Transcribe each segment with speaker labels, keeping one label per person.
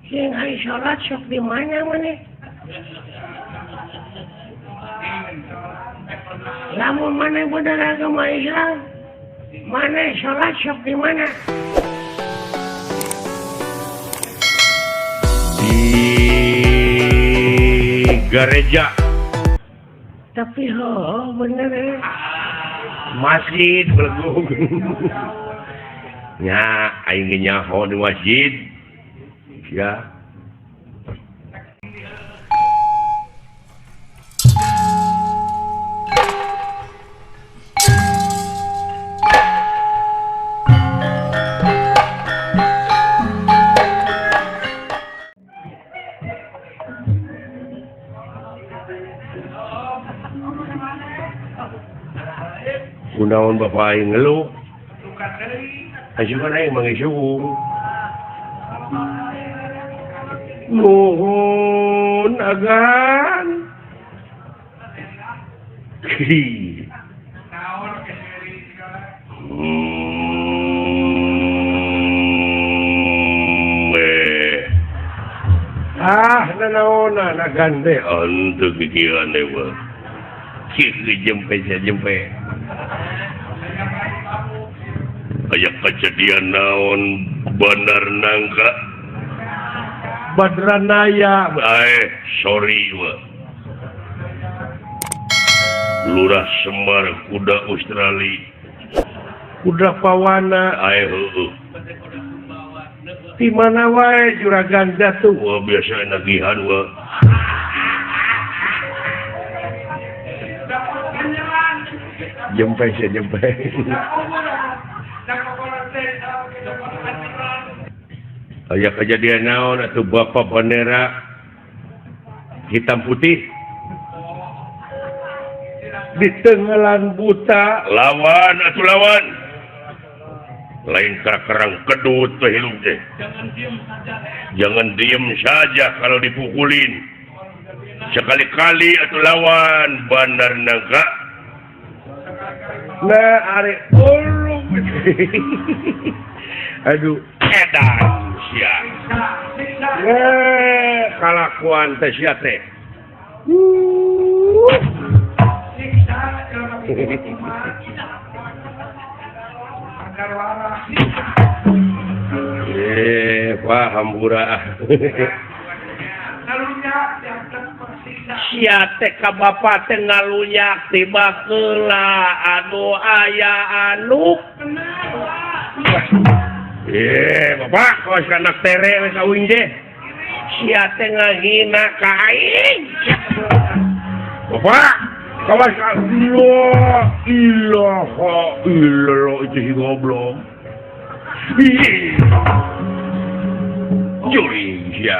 Speaker 1: Sing ari salat sok di mana maneh? Lamun maneh bener agama Islam, maneh salat sok di mana?
Speaker 2: Di gereja.
Speaker 1: Tapi ho bener ya.
Speaker 2: Masjid belegung. Nya aing ge nyaho di masjid. Ya. Kunaon bapak aing ngeluh? Asupan aing manggih suwung. Nuhun agan. Ah, nanaonan agan teh henteu kikieuan teh mah. Kieu jempe jempe. Aya kejadian naon Bandar Nangka Badranaya sorry wa. Lurah Semar kuda Australia
Speaker 1: kuda Pawana
Speaker 2: heueuh.
Speaker 1: Di mana wae juragan jatuh
Speaker 2: wah biasa nagihan wa.
Speaker 1: Jempe sih jempe.
Speaker 2: Aya kejadian naon atuh bapak bendera hitam putih
Speaker 1: di tenggelan buta
Speaker 2: lawan atuh lawan lain kerang kedut teh hirup teh. Jangan diem saja kalau dipukulin sekali-kali atuh lawan Bandar Nangka.
Speaker 1: Nah ari ulung. Aduh
Speaker 2: edan sia. Kalakuan teh sia teh. Wah hampura.
Speaker 1: Sia teh ka bapa teh ngalunyak tiba keula anu aya anu.
Speaker 2: Bapak kawas anak tere we kawin teh.
Speaker 1: Sia teh ngahina ka aing.
Speaker 2: Bapak kawas Allah ilaha illallah itu si goblok. Juri sia.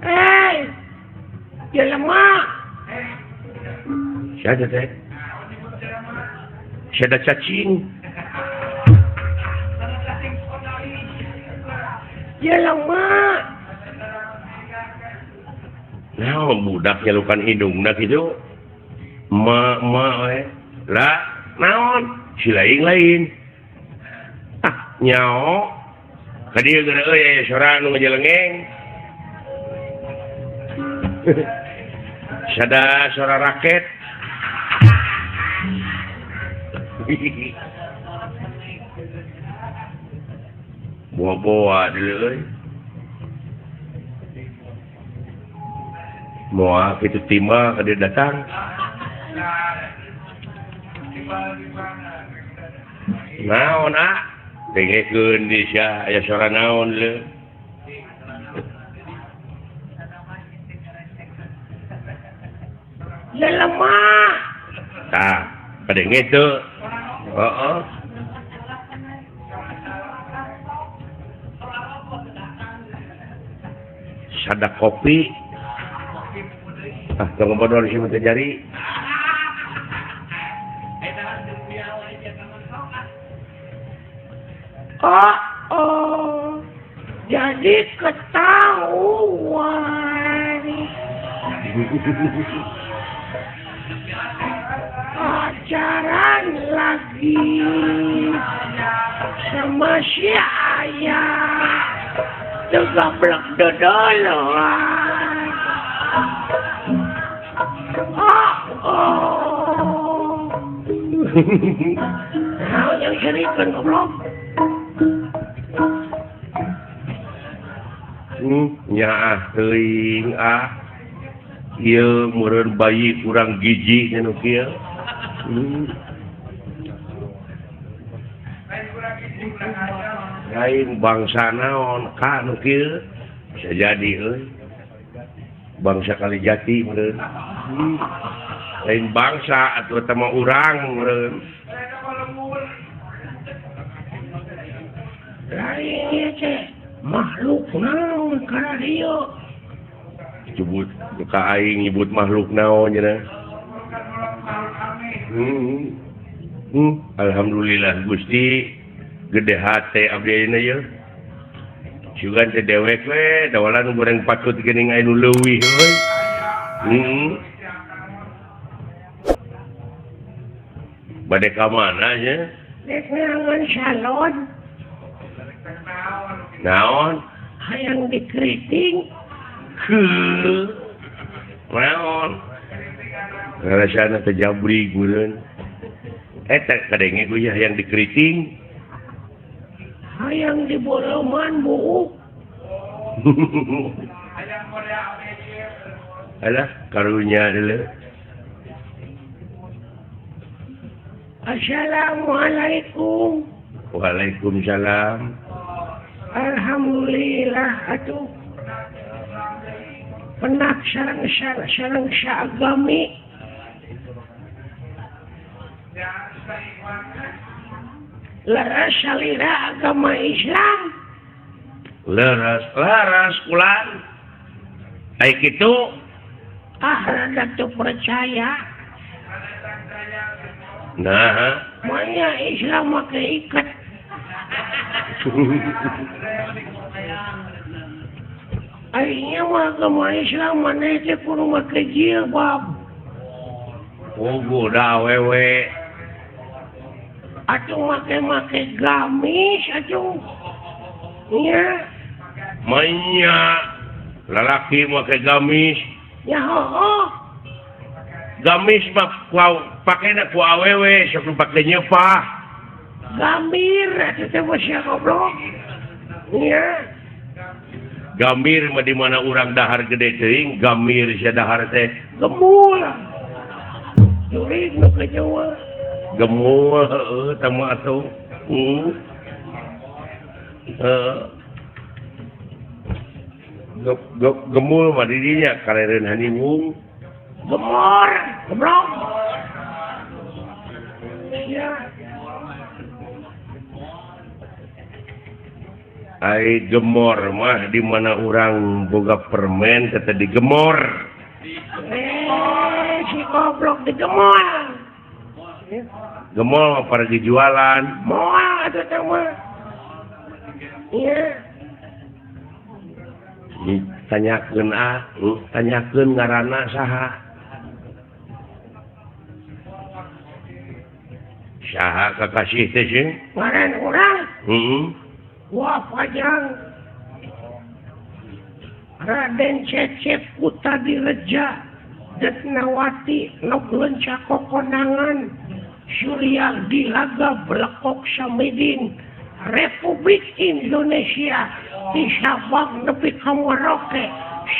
Speaker 1: Hei, jelema.
Speaker 2: Siapa teh? Siapa cacing?
Speaker 1: Jelema.
Speaker 2: Nah, budak nyalukan hidungna kitu. Ma ma we. Lah, naon? Si lain-lain. Ah, nyao. Ka dieu geura euy aya sora anu ngajelengeng. Sada suara raket. Boa-boa dulu euy. Moal kitu timah ka dieu datang. Naon ah? Dengekeun di sia aya suara naon leuh.
Speaker 1: Jelema.
Speaker 2: Tah, kadenge teu. Heeh. Sada kopi. Ah, tong bodor si mah teu jari.
Speaker 1: Oh, oh. Jadi ketahuan. Pacaran lagi. Sama si ayah teu gablek dodoloan. Oh, oh. Naon yang serikeun goblok?
Speaker 2: Nyaah teuing ah. Ieu meureun bayi kurang gizi nya nu kieu. Lain bangsa naon ka nu kieu bisa jadi euy. Bangsa Kalijati meureun. Lain bangsa atuh eta mah urang meureun.
Speaker 1: Lain ieu teh makhluk naon kana dieu?
Speaker 2: Nyebut ka aing nyebut makhluk naon cenah. Alhamdulillah Gusti gede hate abdi ayeuna yeuh. Sugan teh dewek we dawalan goreng patut geuning aya nu leuwih euy. Bade ka mana nya?
Speaker 1: Rek neangan salon.
Speaker 2: Naon?
Speaker 1: Hayang dikeriting.
Speaker 2: Heuh. Naon? Ngarasana teh jabrig meureun. Eta kadenge ku hayang dikeriting.
Speaker 1: Hayang diboroman buuk.
Speaker 2: Alah karunya deuleu.
Speaker 1: Assalamualaikum.
Speaker 2: Waalaikumsalam.
Speaker 1: Alhamdulillah atuh. Penak sareng sareng saagami. Leres salira agama Islam.
Speaker 2: Leres leres kulan. Ai kitu
Speaker 1: ah rada teu percaya.
Speaker 2: Nah,
Speaker 1: manya Islam make ikat. Aingnya mah agama Islam maneh teh kudu make jilbab.
Speaker 2: Puguh da awewe.
Speaker 1: Atuh make-make gamis atuh. Nya.
Speaker 2: Manya lalaki make gamis.
Speaker 1: Ya heuh.
Speaker 2: Gamis mah pakena ku awewe sok pake nyepah.
Speaker 1: Gambir atuh teh mah sia goblok. Nya.
Speaker 2: Gambir mah di mana urang dahar gede teuing, gambir sia dahar teh
Speaker 1: gemul. Jurig nu ka Jawa.
Speaker 2: Gemul heueuh tah mah atuh. Gemul mah di dinya karereun haniwung.
Speaker 1: Gemor, goblok. Sia.
Speaker 2: Ai gemor mah di mana urang boga permen teh digemor.
Speaker 1: Si goblok digemol.
Speaker 2: Gemol mah para dijualan.
Speaker 1: Moal atuh teh mah. Iya.
Speaker 2: Tanyakeun ah, tanyakeun ngaranna saha. Saha kakasih teh sih?
Speaker 1: Ngaran urang.
Speaker 2: Heeh.
Speaker 1: Wah Pajang Raden Cecep Kutadireja Detnawati Nok Lenca Kokonangan Surya Dilaga Blekok Samidin Republik Indonesia di Sabang nepi ka Merauke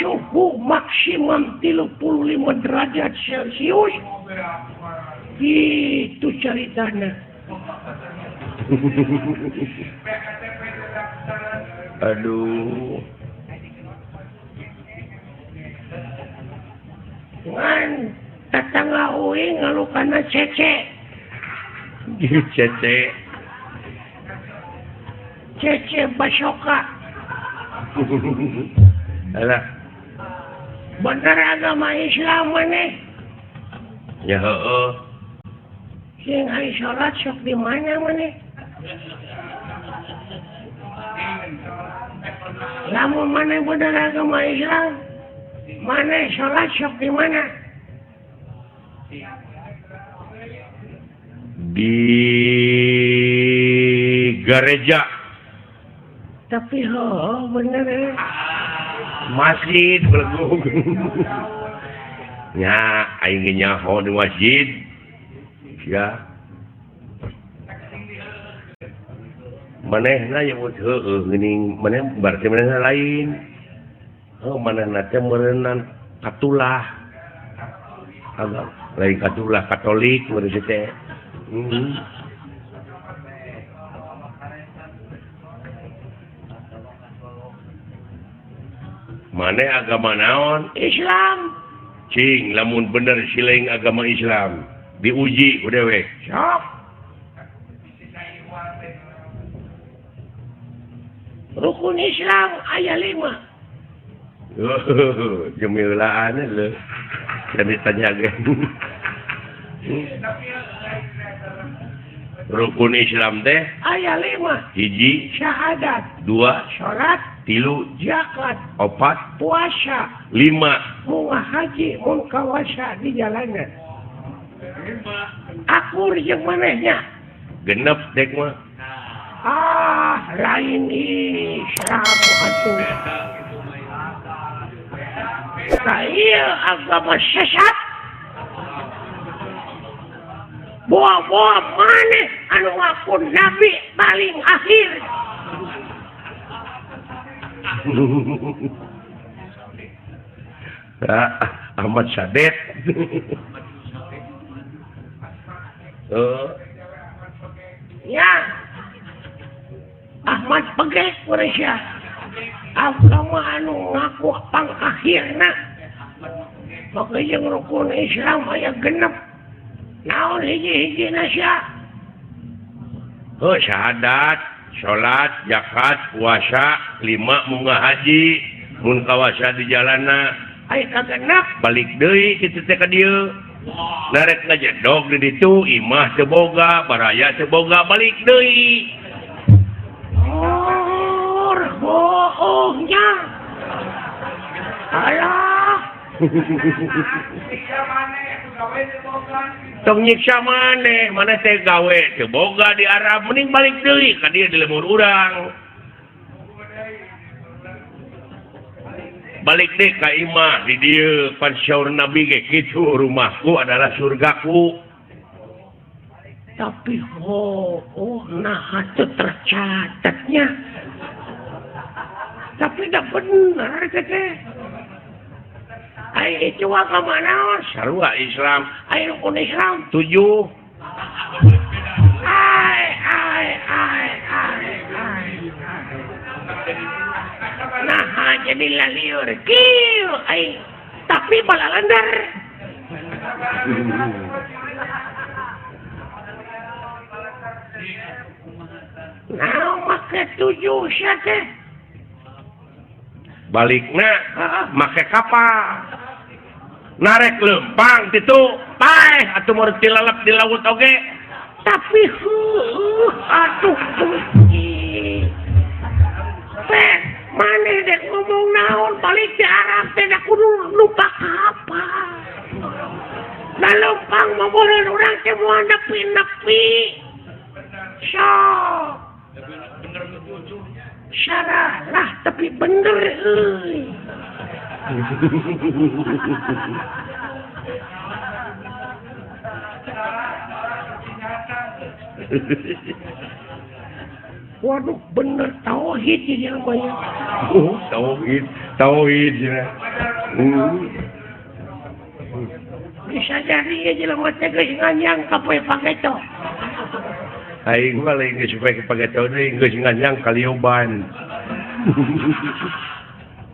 Speaker 1: suhu maksimum 35 derajat Celcius. Itu ceritanya.
Speaker 2: Aduh.
Speaker 1: Ngan tetangga uing ngalukana cece.
Speaker 2: Cece.
Speaker 1: Cece Basoka.
Speaker 2: Alah.
Speaker 1: Bener agama Islam maneh?
Speaker 2: Ya heueuh.
Speaker 1: Sing ari salat sok di mana maneh? Lamun maneh bener agama Islam, maneh salat sok di mana?
Speaker 2: Di Di gereja. Tapi oh bener eh. Masjid belegung. Nya aing ge nyaho di masjid. Ya. Manehna nyebut heueuh geuning maneh berarti manehna lain. Oh manehna teh meureunnan katulah. Agama lain katulah Katolik meureun teh. Maneh agama naon? Islam. Cing lamun bener siling agama Islam diuji ku dewek. Sok. Rukun Islam aya 5. Jemilaan lho. Jadi tanya ge. Rukun Islam teh aya 5. Hiji syahadat, 2 salat, 3 zakat, 4 puasa, 5 munggah haji mun kawasa di jalanan. Akur jeung manehnya. Genep dek mah. Ah, lain Islam atuh. Nah, iya agama sesat. Boa-boa maneh anu ngaku nabi paling akhir. Ahmad Sadet. Ya. Ahmad Pegek Malaysia. Agama anu ngaku pangakhirna. Maka jeung rukun Islam aya genep. Naon hiji-hijina sia? Heuh syahadat, salat, zakat, puasa, 5 munggah haji, mun kawasa di jalana. Aya kagenep balik deui kitu teh ka dieu. Narek ngajedog di ditu, imah teu boga, baraya teu boga, balik deui. Bohongnya. Alah. Tong nyiksa maneh, maneh teh gawe teu boga di Arab, mending balik deui ka dieu di lembur urang. Balik deui ka imah di dieu, pan syaur Nabi ge kitu, rumahku adalah surgaku. Tapi oh nah teu tercatatnya. Tapi dah bener teh. Ai itu agama naon? Sarua Islam. Ai rukun Islam 7. Ai ai ai ai ai. Nah jadi laliur kieu ai tapi balalendar. Nah make 7 sia teh. Balikna make kapal. Narek lempang titu paeh atuh mun tilalep di laut oge. Tapi heuh atuh kunci. Pek maneh dek ngomong naon balik di Arab teh da kudu lupa kapal. Da lempang mah meureun urang teh moal nepi-nepi. Sok. Syarah lah tapi bener euy. Waduh bener tauhid jadi namanya. Oh, tauhid, tauhid ya. Bisa jadi ya jelema teh geus nganyang ka poe pageto. Aing mah lain geus poe pageto deui geus nganyang kalioban.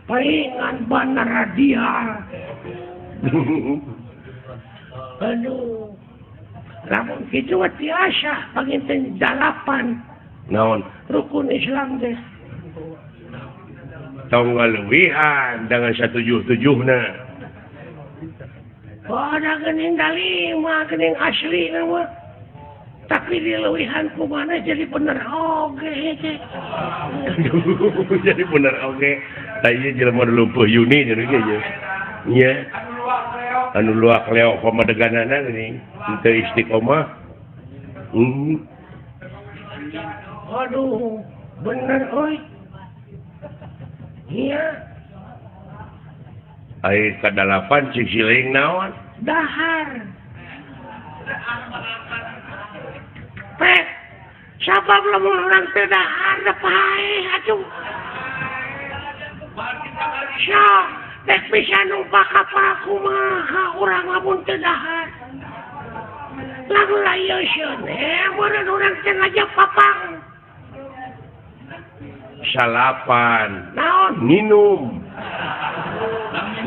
Speaker 2: Palingan banar radial. Aduh. Lamun kitu mah tiasa panginten 8. Naon? Rukun Islam teh. Tong ngaleuwihan dengan 177-na. Oh, ada geuning 5 geuning asli mah. Tapi dileuwihan kumana jadi bener oge teh. Jadi bener oge. Tah ieu jelema lumpuh Yuni cenah ge nya. Nya. Anu luak leok pamadeganana geuning teu istiqomah.
Speaker 1: Aduh bener euy. Iya.
Speaker 2: Ai kadalapan cik siling naon?
Speaker 1: Dahar. Pek. Sabab lamun urang teu dahar da paeh atuh. Sok dek bisa numpak kapal kumaha urang lamun teu dahar. Lamun layeusieun meureun urang teh ngajak papang.
Speaker 2: Salapan.
Speaker 1: Naon?
Speaker 2: Minum.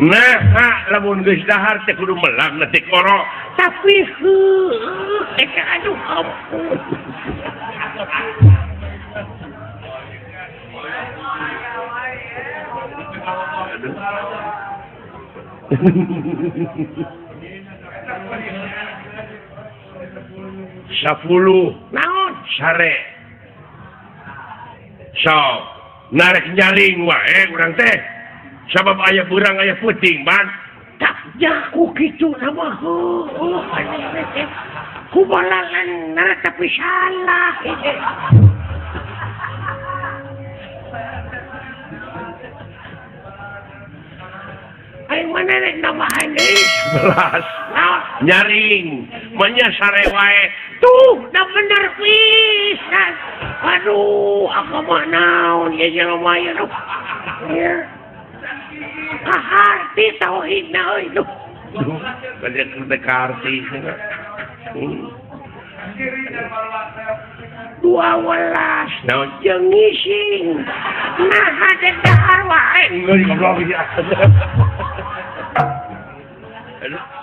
Speaker 2: Nah, lamun geus dahar teh kudu melang na teh koro.
Speaker 1: Tapi heueuh eta aduh ampun.
Speaker 2: Aduh. 10
Speaker 1: naon
Speaker 2: sare. Sok narek nyaring wae urang teh. Sabab aya beurang aya peuting ban.
Speaker 1: Tak jaku kitu nama heueuh aneh teh. Kubalalan tapi salah. Aing mana rek nambahan deui
Speaker 2: 11.
Speaker 1: Naon?
Speaker 2: Nyaring manya sare wae.
Speaker 1: Tuh, da bener pisan. Aduh, aku mah naon ye jelema ieu. Ieu. Kaharti tauhidna euy duh.
Speaker 2: Banyak kaharti cenah.
Speaker 1: 12
Speaker 2: naon
Speaker 1: jeung ngising. Nah, dek dahar wae.
Speaker 2: Geus goblok ieu. Aduh.